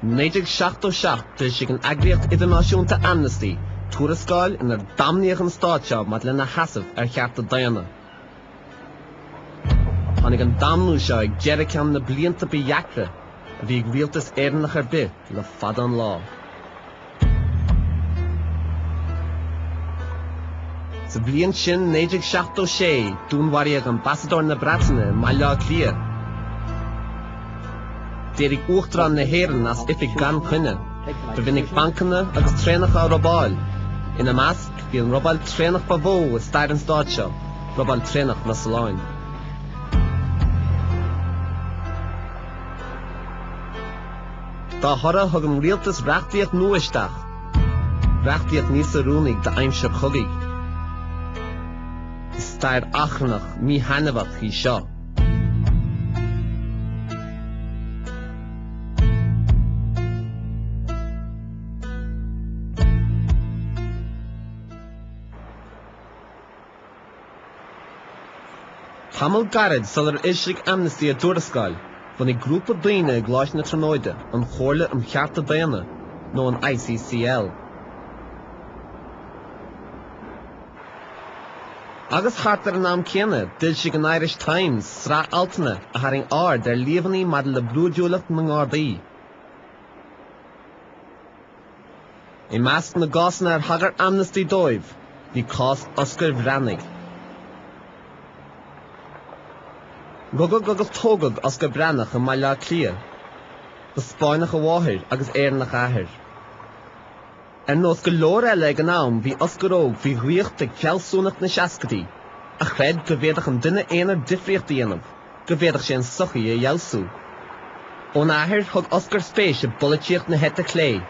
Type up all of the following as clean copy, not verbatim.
1977 d'fhoilsigh an eagraíocht idirnáisiúnta Amnesty tuarascáil inar damnaíodh an stát seo maidir lena sheasamh ar chearta daonna. Tháinig an damnú seo ag deireadh ceann de na blianta ba dheacra a bhí ag rialtas Éireannach ar bith le fada an lá. Sa bhliain sin, 1976, dúnmharaíodh Ambasadóir na Breataine i mBaile Átha Cliath. D'éirigh Uachtarán na hÉireann as oifig gan choinne. Ba mhinic bancanna agus traenacha á robáil. Ina measc, bhí an robáil traenach ba mhó i stair an stáit seo, robáil traenach Ros Comáin. Dá thoradh, thug an rialtas reachtaíocht nua isteach, reachtaíocht níos oiriúnaí d'aimsir chogaidh. Is stair achrannach, míthaitneamhach í seo. Tamall gairid sular fhoilsigh Amnesty a dtuarascáil, bhunaigh grúpa daoine i gColáiste na Tríonóide an Chomhairle um Chearta Daonna, nó an ICCL. Agus thart ar an am céanna, d'fhoilsigh an Irish Times sraith altanna a tharraing aird ar líomhainí maidir le brúidiúlacht na nGardaí. I measc na gcásanna ar thagair Amnesty dóibh, bhí cás Oscair Bhreathnaigh. Rugadh agus tógadh Oscar Breathnach i mBaile Átha Cliath. Ba Spáinneach a mháthair agus Éireannach a athair. Ar nós go leor eile ag an am bhí Oscar óg faoi dhraíocht ag fealsúnacht na seascaidí, a chreid go bhféadfadh an duine aonair difríocht a dhéanamh. go bhféadfadh sé an tsochaí a fheabhsú. Óna athair, thug Oscar spéis i bpolaitíocht na heite clé.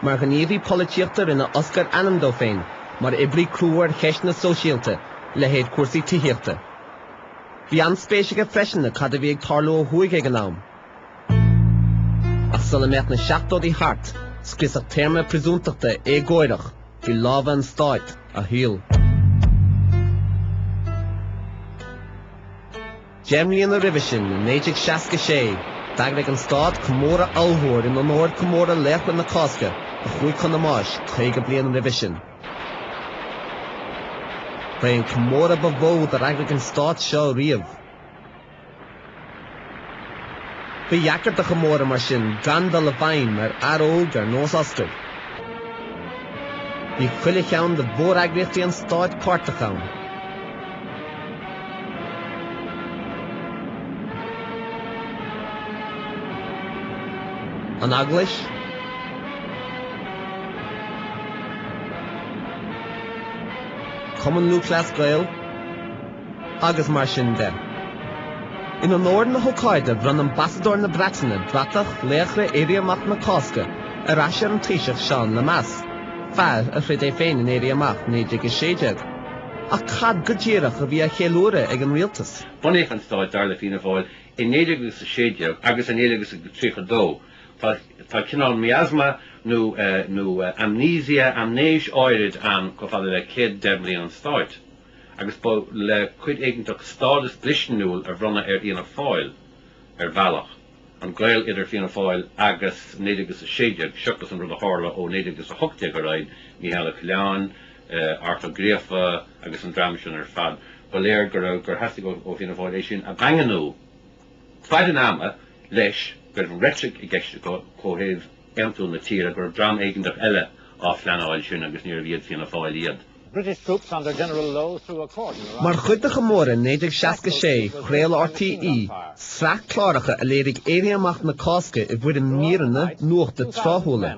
Mar ghníomhaí polaitíochta rinne Oscar ainm dó féin mar oibrí crua ar cheisteanna sóisialta, leithéid cúrsaí tithíochta. Bhí an-spéis aige freisin i cad a bhí ag tarlú ó thuaidh ag an am. Ach sula mbeadh na seachtóidí thart, scriosfadh téarma príosúntachta éagóireach faoi lámha an stáit a shaol. Deich mbliana roimhe sin, i 1966, d'eagraigh an Stát comóradh ollmhór in onóir comóradh Laochra na Cásca a chuaigh chun a mbáis 50 bliain roimhe sin. Ba é an comóradh ba mhó dár eagraigh an Stát seo riamh. Ba dheacair do chomóradh mar sin gan dul i bhfeidhm ar fhear óg ar nós Oscar. Bhí chuile cheann de mhóreagraíochtaí an stáit páirteach ann. An Eaglais, Cumann Lúthchleas Gael, agus mar sin de. In onóir na hócáide bhronn Ambasadóir na Breataine bratach Laochra Éirí Amach na Cásca ar ais ar an Taoiseach Seán Lemass, fear a throid é féin in Éirí Amach 1916. Ach cad go díreach a bhí á cheiliúradh ag an rialtas? Bunaíodh an stát, dar le Fianna Fáil, i 1916 agus i 1932. Tá tá cineál miasma nó nó amnesia, aimnéis áirid ann chomh fada le céad deich mbliana an stáit. agus ba le cuid éigeantach stádas dlisteanúil a bhronnadh ar Fhianna Fáil, ar bhealach, an gaol idir Fianna Fáil agus 1916, seachas an rud a tharla ó 1918 ar aghaidh, Mícheál Ó Coileáin, Art Ó Gríofa agus an dream sin ar fad, ba léir go raibh, gur theastaigh ó Fianna Fáil é sin a dhaingniú. Faid an ama, leis, go raibh an reitric i gceist acu ó thaobh aontú na tíre, go raibh dream éigeantach eile á phleanáil sin agus níorbh iad Fianna Fáil iad. Mar chuid de chomóradh 1966, chraol RTÉ sraith cláracha a léirigh Éirí Amach na Cásca i bhfoirm míreanna nuachta tráthúla.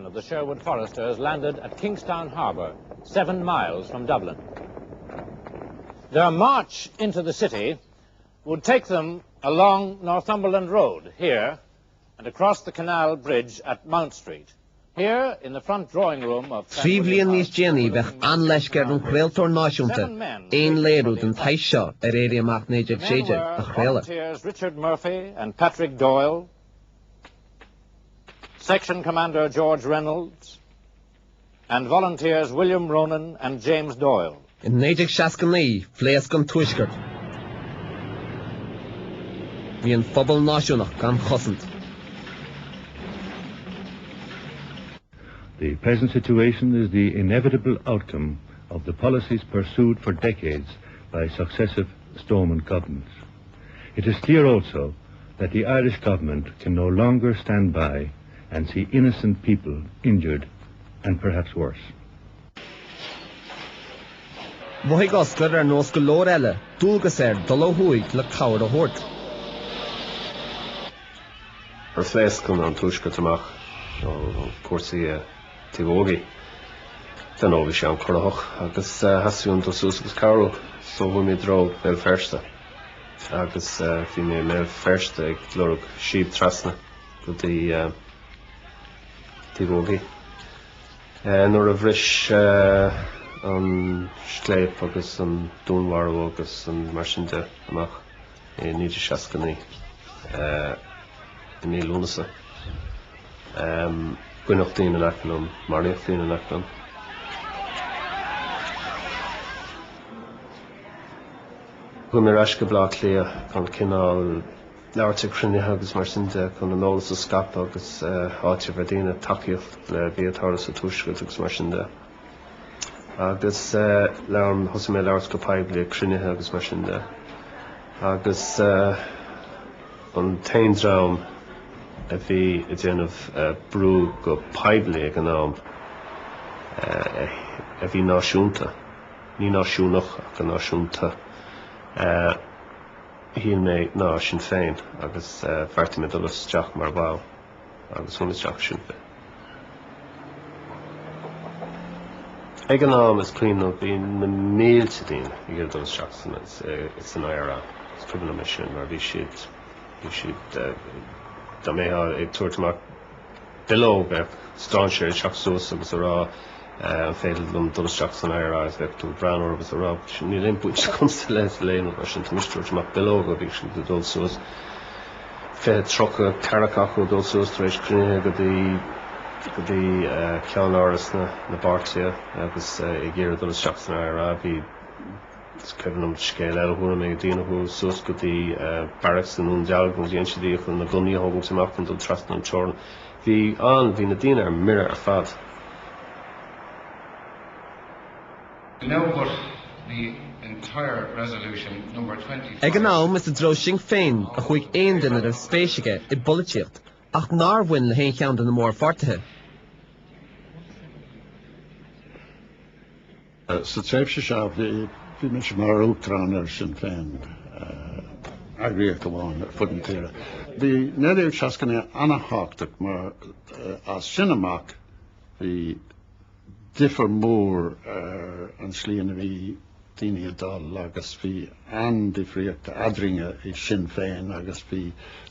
Their march into the city would take them along Northumberland Road here and across the canal bridge at Mount Street. Trí bhliain níos déanaí bheadh an-leisce ar an chraoltóir náisiúnta aon léiriú den tsaghas seo ar Éirí Amach 1916 a chraoladh. Richard Murphy and Patrick Doyle, Section Commander George Reynolds, and Volunteers William Ronan and James Doyle. In 1969, phléasc an Tuaisceart. Bhí an phobal náisiúnach gan chosaint. The present situation is the inevitable outcome of the policies pursued for decades by successive Stormont governments. It is clear also that the Irish government can no longer stand by and see innocent people injured and perhaps worse. Mhothaigh Oscar, ar nós go leor eile, dualgas air dul ó thuaidh le cabhair a thabhairt. Ar phléasc an Tuaisceart amach ó cúrsaí taobh ó thuaidh. Dar ndóigh bhí sé an-chorraitheach agus theastaigh uaim dul suas agus cabhrú so chuaigh mé i dtreo Béal Feirste agus bhí mé i mBéal Feirste ag lorg síob trasna go dtí taobh ó thuaidh. Nuair a bhris an scléip agus an dúnmharú agus an mar sin de amach i 1969 i mí Lúnasa. Goineadh daoine in aice liom, maraíodh daoine in aice liom. Chuaigh mé ar ais go Baile Átha Cliath chun cineál labhairt ag cruinnithe agus mar sin de chun an eolas a scaipeadh agus áiteamh ar daoine tacaíocht le bhí ag tarlú sa Tuaisceart agus mar sin de. Agus labhair, thosaigh mé ag labhairt go poiblí ag cruinnithe agus mar sin de. Agus an t-aon dream a bhí ag déanamh brú go poiblí ag an am a bhí náisiúnta, ní náisiúnach ach go náisiúnta, shíl mé ná Sinn Féin agus bheartaigh mé dul isteach mar bhall agus chuaigh mé isteach i Sinn Féin. Ag an am is cuimhin liom bhí na mílte daoine ag iarraidh dul isteach san IRA. Is cuimhin liom é sin mar bhí siad, bhí siad, dá mbeifeá ag tabhairt amach bileog bheadh strainséir ag teacht suas agus a rá an féidir liom dul isteach san IRA agus bheadh tú ag breathnú orthu agus a rá níl aon baint agamsa le le mar sin tá mise ag tabhairt amach bileoga bhí siad ag dul suas 20, 30, ceathracha acu ag dul suas tar éis cruinnithe go dtí go dtí ceannáras na na bpáirtithe agus ag iarraidh dul isteach san IRA. Bhí is cuimhin liom scéal eile a chuala mé daoine a chuaigh suas go dtí barracks i nDún Dealgan agus dhein siad iachall na gunnaí a thógaint amach chun dul trasna an teorainn. Bhí an, bhí na daoine ar mire ar fad. No but the entire resolution number 25. Ag an am, is i dtreo Sinn Féin a chuaigh aon duine a raibh spéis aige i bpolaitíocht ach nár bhain le haon cheann de na mórpháirtithe. Sa tréimhse seo bhí mise mar uachtarán ar Sinn Féin, eagraíocht amháin ar fud na tíre. Bhí 1969 an-thábhachtach mar as sin amach bhí difear mór ar an slí ina bhí daoine ag dul agus bhí an-difríocht eadrainne i Sinn Féin agus bhí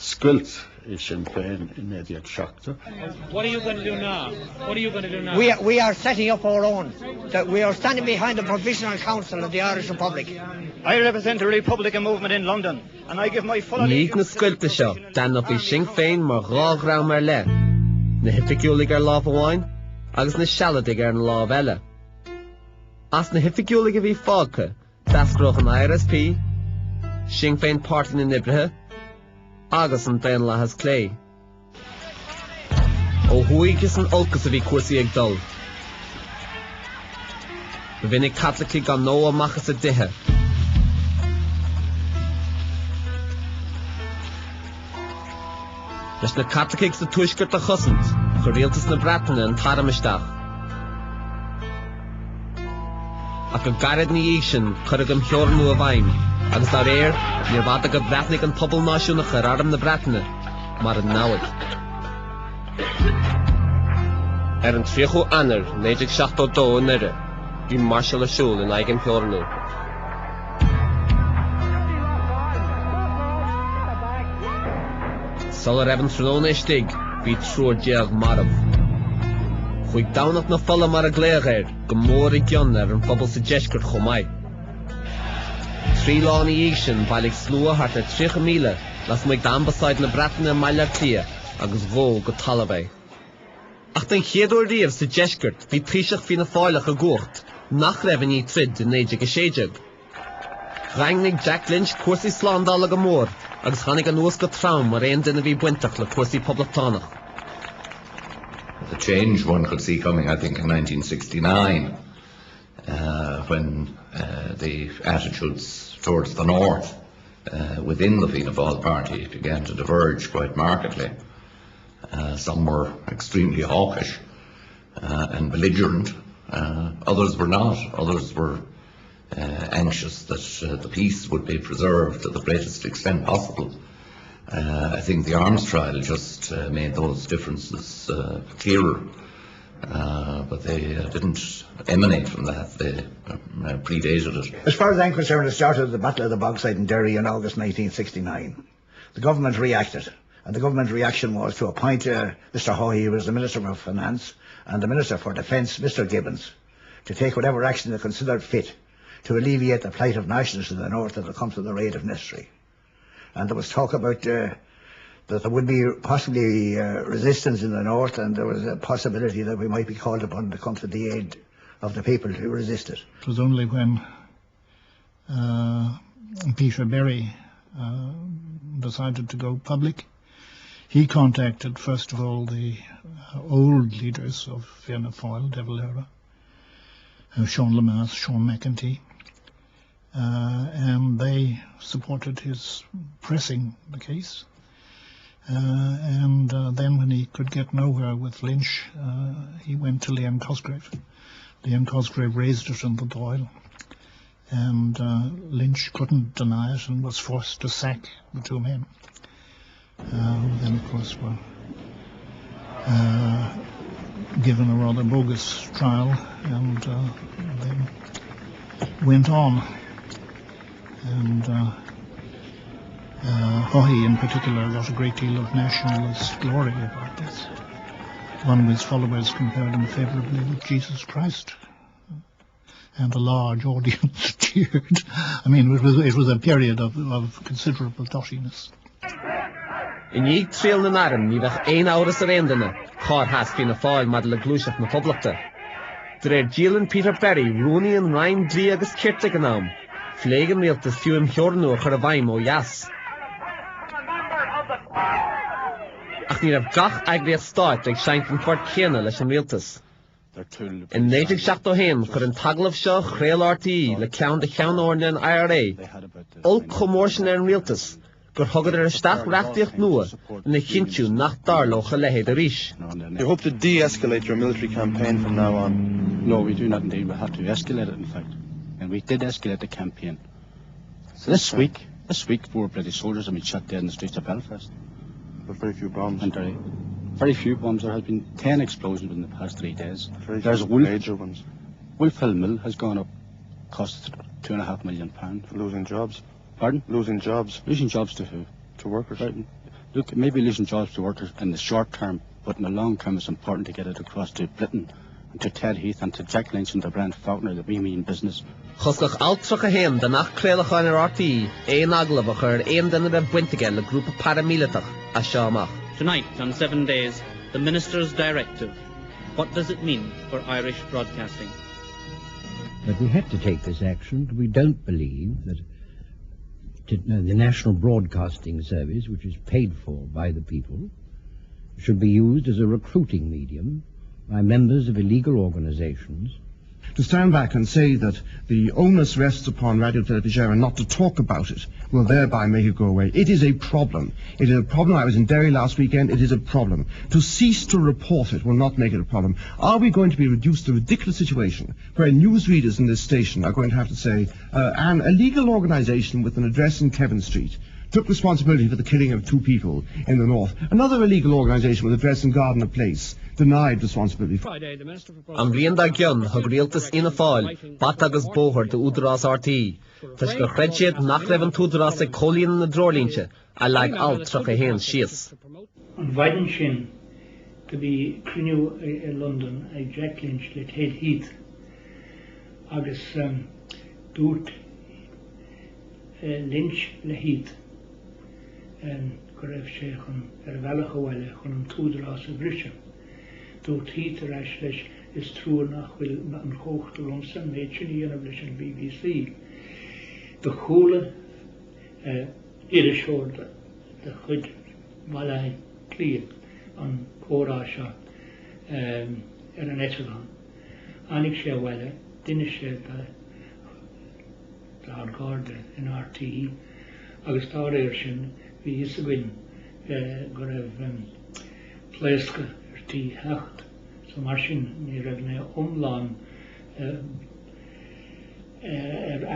scoilt i Sinn Féin i 1970. What are you going to do now? What are you going to do now? We are, we are setting up our own. That we are standing behind the Provisional Council of the Irish Republic. I represent the Republican movement in London and I give my full I ndiaidh na scoilte seo, d'aithneofaí Sinn Féin mar dhá dhream ar leith, na hoifigiúlaigh ar lámh amháin agus na sealadaigh ar an lámh eile. As na hoifigiúlaigh a bhí fágtha, d'eascródh an IRSP, Sinn Féin Páirtí na nOibrithe agus an Daonlathas Clé. Ó thuaidh is in olcas a bhí cúrsaí ag dul. Ba mhinic Caitlicigh á ndó amach as a dtithe. Leis na Caitlicigh sa Tuaisceart a chosaint, chuir rialtas na Breataine an t-arm isteach. Ach go gairid ina dhiaidh sin cuireadh imtheorannú i bhfeidhm agus dá réir níorbh fhada gur bhreathnaigh an pobal náisiúnach ar arm na Breataine mar a namhaid. Ar an 30ú Eanáir 1972 i nDoire bhí máirseáil ar siúl in aghaidh imtheorannú. Sula raibh an tráthnóna istigh bhí 13 marbh. Chuaigh Domhnach na Fola mar a glaodh air go mór i gcion ar an phobal sa deisceart chomh maith. Trí lá ina dhiaidh sin bhailigh slua thart ar 30,000 lasmuigh d'Ambasáid na Breataine i mBaile Átha Cliath agus dhódh go talamh é. Ach den chéad uair riamh sa deisceart bhí Taoiseach Fianna Fáileach i gcumhacht nach raibh i ndiaidh troid i 1916. Dhaingnigh Jack Lynch cúrsaí slándála go mór agus tháinig anuas go trom ar aon duine a bhí bainteach le cúrsaí poblachtánach. The change one could see coming, I think, in 1969, uh, when uh, the attitudes towards the north uh, within the Fianna Fáil party began to diverge quite markedly. Uh, some were extremely hawkish uh, and belligerent. Uh, others were not. Others were uh, anxious that uh, the peace would be preserved to the greatest extent possible. Uh, I think the arms trial just uh, made those differences uh, clearer. Uh, but they uh, didn't emanate from that, they uh, predated it. As far as I'm concerned, it started at the Battle of the Bogside in Derry in August 1969. The government reacted, and the government reaction was to appoint uh, Mr Haughey, who was the Minister for Finance, and the Minister for Defence, Mr Gibbons, to take whatever action they considered fit to alleviate the plight of nationalists in the north that had come to the raid if necessary. And there was talk about uh, that there would be possibly uh, resistance in the north and there was a possibility that we might be called upon to come to the aid of the people who resisted. It was only when uh, Peter Berry uh, decided to go public. He contacted, first of all, the uh, old leaders of Fianna Fáil, De Valera, uh, Sean Lemass, Sean McEntee, uh, and they supported his pressing the case. Uh, and uh, then when he could get nowhere with Lynch, uh, he went to Liam Cosgrave. Liam Cosgrave raised it in the Dáil, and uh, Lynch couldn't deny it and was forced to sack the two men, uh, who then, of course, were uh, given a rather bogus trial and uh, then went on. And uh, uh, Haughey in particular got a great deal of nationalist glory about this. One of his followers compared him favorably with Jesus Christ. And a large audience cheered. I mean, it was, it was a period of, of considerable dottiness. I ndiaidh triail na n-arm ní bheadh aon amhras ar aon duine cár sheas Fianna Fáil maidir le gluaiseacht na Poblachta. De réir dialann Peter Berry, rúnaí an Roinn Dlí agus Cirt ag an am, phléigh an rialtas fiú imtheorannú a chur i bhfeidhm ó dheas. Ach ní raibh gach eagraíocht stáit ag seinnt an port céanna leis an rialtas. I 1971 chuir an t-agallamh seo a chraol RTÉ le ceann de cheann fhoirne an IRA olc chomh mór sin ar an rialtas gur thugadar isteach reachtaíocht nua lena chinntiú nach dtarlódh a leithéid arís. You hope to de-escalate your military campaign from now on? No, we do not indeed. We have to escalate it, in fact. And we did escalate the campaign. This week, this week, four British soldiers have been shot dead in the streets of Belfast. But very few bombs. And very, very few bombs. There has been 10 explosions in the past three days. Very There's few Wolf, major ones. Wolfhill Mill has gone up, cost two and a half million pounds. Losing jobs. Pardon? Losing jobs. Losing jobs to who? To workers. Right. Look, maybe losing jobs to workers in the short term, but in the long term it's important to get it across to Britain and to Ted Heath and to Jack Lynch and to Brian Faulkner that we mean business. Choscfadh Alt 31 den Acht Craolacháin ar RTÉ aon agallamh a chur ar aon duine a raibh baint aige le grúpa paraimíleatach as seo amach. Tonight on Seven Days, the Minister's Directive. What does it mean for Irish broadcasting? But we had to take this action. We don't believe that to, no, the National Broadcasting Service, which is paid for by the people, should be used as a recruiting medium by members of illegal organizations To stand back and say that the onus rests upon Radio Televisión and not to talk about it will thereby make it go away. It is a problem. It is a problem. I was in Derry last weekend. It is a problem. To cease to report it will not make it a problem. Are we going to be reduced to a ridiculous situation where newsreaders in this station are going to have to say uh, an illegal organisation with an address in Kevin Street took responsibility for the killing of two people in the north. Another illegal organisation with address in Gardiner Place denied responsibility. An bhliain dár gcionn, thug rialtas Fhianna Fáil bata agus bóthar d'Údarás RTÉ toisc gur chreid siad nach raibh an t-údarás ag comhlíonadh na dtreoirlínte a leag Alt 31 síos. An mhaidin sin do bhí cruinniú i Londain ag Jack Lynch le Ted Heath agus dúirt Lynch le Heath go raibh sé chun ar a bhealach abhaile chun an t-údarás a bhriseadh. Dúirt Heath ar ais leis is trua nach bhfuil an chumhacht agamsa an méid sin a dhéanamh leis an bbc. Do chuala iriseoir de chuid Bhaile Átha Cliath an comhrá seo. ar an eitleán. Tháinig sé abhaile, d'inis sé dár gcairde in RTÉ agus dá réir sin bhí fhios againn go raibh pléascadh ar tí theacht. So mar sin ní raibh mé iomlán ar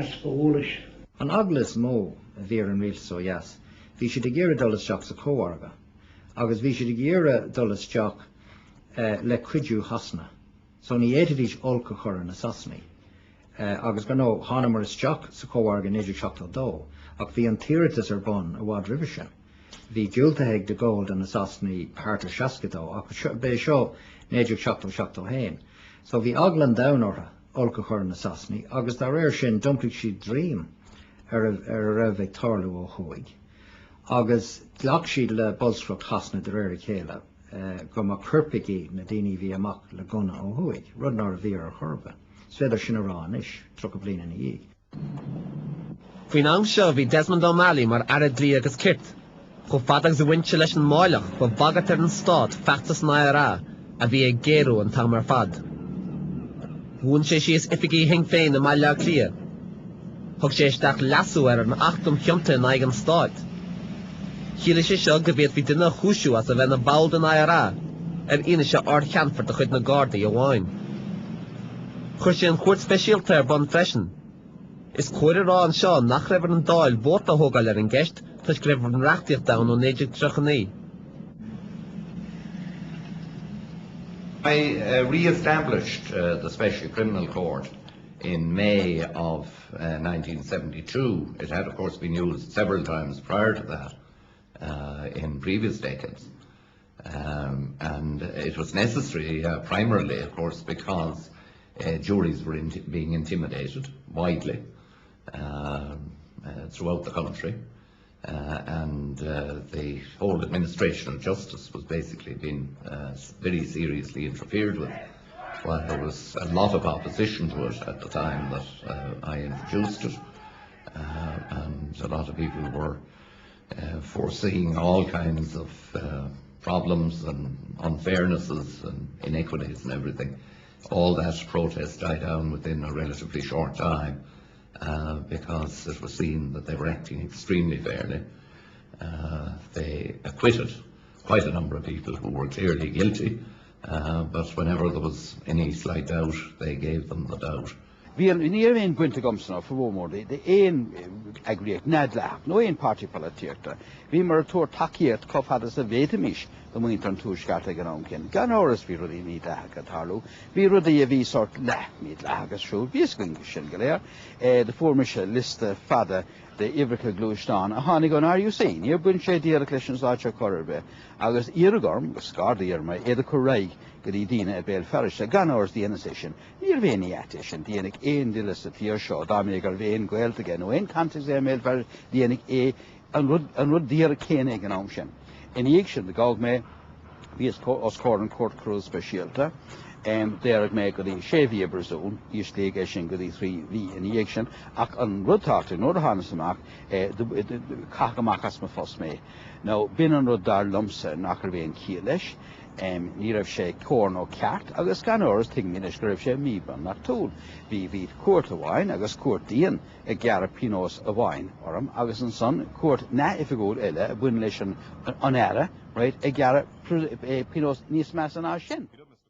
easpa eolais. An eagla is mó a bhí ar an rialtas ó dheas, bhí siad ag iarraidh dul isteach sa chómhargadh agus bhí siad ag iarraidh dul isteach le cuidiú Shasana. So ní fhéadfaidís olc a chur ar na Sasanaigh. Agus ar ndóigh, thánamar isteach sa chómhargadh i 1972 ach bhí an t-iarratas ar bun i bhfad roimhe sin. Bhí diúltaithe ag de Gaulle do na Sasanaigh thart ar 62 ach b'é seo 1970, 71. So bhí eagla an domhain orthu olc a chur ar na Sasanaigh agus dá réir sin d'iompaigh siad droim ar a raibh ag tarlú ó thuaidh agus ghlac siad le bolscaireacht Shasana de réir a chéile. go mba coirpigh iad na daoine a bhí amach le gunna ó thuaidh, rud nárbh fhíor ar chor ar bith. Is féidir sin a rá anois, 30 bliain ina dhiaidh. Faoin am seo bhí Desmond O'Malley mar Aire Dlí agus Cirt. Chomh fada agus a bhain sé leis an Máilleach, ba bhagairt ar an stát feachtas an IRA a bhí ag géarú an t-am ar fad. Dhún sé síos oifigí Shinn Féin i mBaile Átha Cliath. Thug sé isteach leasú ar an Acht um Chionta in aghaidh an Stáit. Chiallaigh sé seo go bhféadfaí duine a chúisiú as a bheith ina bhall den IRA ar fhianaise Ard-Cheannfort de chuid na Gardaí amháin. Chuir sé an Chúirt Speisialta ar bun freisin. Is cóir a rá anseo nach raibh ar an Dáil vóta a thógáil ar an gceist toisc go raibh an reachtaíocht ann ó 1939. I re-established the Special Criminal Court in May of 1972. It had, of course, been used several times prior to that in previous decades. Um, and it was necessary uh, primarily, of course, because uh, juries were in being intimidated widely uh, uh, throughout the country. Uh, and uh, the whole administration of justice was basically being uh, very seriously interfered with. While there was a lot of opposition to it at the time that uh, I introduced it, uh, and a lot of people were uh, foreseeing all kinds of uh, problems and unfairnesses and inequities and everything. All that protest died down within a relatively short time uh, because it was seen that they were acting extremely fairly. Uh, they acquitted quite a number of people who were clearly guilty, uh, but whenever there was any slight doubt, they gave them the doubt. Bhí an, ní raibh aon bhaint agamsa ná formhór mór d'aon eagraíocht neamhdhleathach nó aon páirtí polaitíochta. Bhíomar ag tabhairt tacaíocht chomh fada is a bhféadfaimis do mhuintir an Tuaisceart ag an am céanna. Gan amhras bhí rudaí mídhleathacha ag tarlú. Bhí rudaí a bhí sórt leath-mhídhleathach ar siúl. Bhí fhios againn sin go léir. Do fuair mise liosta fada de uimhreacha gluaisteán a tháinig ón RUC. Níor bhain sé díreach leis an stát seo chor ar bith. Agus iarradh orm, agus Gardaí orm, iad a chur ar aghaidh go dtí daoine i Béal Feirste. Gan amhras dheineas é sin. Níorbh aon ní ait é sin. Dhéanfadh aon duine sa tír seo, dá mbeadh go raibh aon ghaolta aige nó aon contacts aige i mBéal Feirste, dhéanfadh é an rud, an rud díreach céanna ag an am sin. Ina dhiaidh sin, do gabhadh mé, bhíos os comhair an Chúirt Choiriúil Speisialta, daoradh mé go dtí sé mhí i bpríosún, íslíodh é sin go dtí thrí mhí ina dhiaidh sin, ach an rud tábhachtach, nuair a thánas amach, caitheadh amach as mo phost mé. Now, b'in an rud dar liomsa nach raibh aon chiall leis, ní raibh sé cóir nó ceart, agus gan amhras tuigimid anois go raibh sé míbhunreachtúil. Bhí, bhí cúirt amháin agus cúirt dian, ag gearradh pionós amháin orm agus ansan cúirt neamhoifigiúil eile a bhain leis an Aire, right, ag gearradh pionós níos measa ná sin.